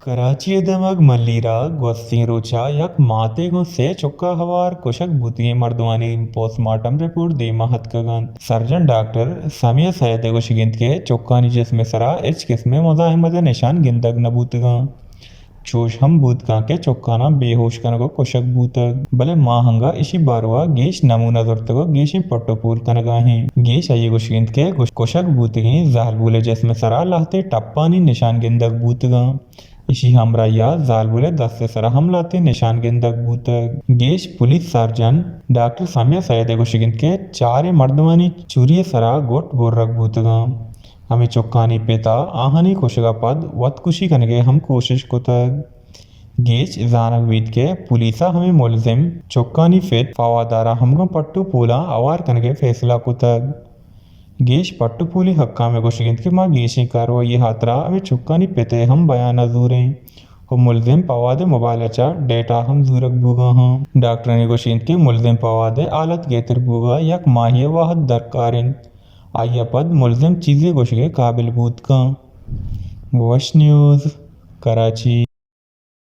کراچی ءِ دمگ ملیر ءَ گوستیں روچ ءَ یک ماتے گوں سے چکا ہوار کشگ بوتگیں مردمانی پوسٹ مارٹم رپورٹ دیم ءَ اتکگ انت۔ سرجن ڈاکٹر سمیہ سید ءِ گوشگ انت کہ چکانی جسم ءِ سرا ہچ قسم ءِ مزاحمت ءِ نشان گندگ نہ بوتگ انت۔ چوش ہم بوت کنت کہ چکاناں بے ہوش کنگ ءُ کشگ بوتگ، بلے ماہنگ ءَ ایشی باروا گیش نمونہ زرتگ ءُ گیشیں پٹ ءُ پول کنگ ءَ ایں۔ گیش آئی ءِ گوشگ انت کہ گوش-، کشگ بوتگیں زالبول ءِ جسم ءِ سرا لہتے ٹپانی نشان گندگ بوتگ انت۔ ایشی ہمراہی ءَ زالبول ءِ دست ءِ سرا ہم لہتے نشان گندگ بوتگ۔ گیش police surgeon doctor Sumaiya Syed ءِ گوشگ انت کہ چاریں مردمانی چوری ءِ سرا گٹ برگ بوتگ انت۔ ہمے چکانی پت ءَ آہانی کشگ ءَ پد وتکشی کنگ ءِ ہم کوشش کتگ۔ گیش زانگ بیت کہ پولیس ءَ ہمے ملزم چکانی پت فواد ءَ را ہمگاں پٹ ءُ پولاں ہوار کنگ ءِ فیصلہ کتگ۔ گیش پٹ ءُ پولی حکام ءِ گوشگ انت کہ ما گیشیں کاروائی ءِ ہاترا ہمے چکانی پت ءِ ہم بیان ءَ زوریں ءُ ملزم فواد ءِ موبائل ءَ چہ ڈیٹا ہم زورگ بوگ ءَ انت۔ ڈاکٹرانی گوشگ انت کہ ملزم فواد ءِ حالت گہتر بوگ ءَ یک ماہے ءِ وہد درکار انت۔ آئی ءَ پد ملزم چیزے گوشگ ءِ قابل بوت کنت۔ وش نیوز، کراچی۔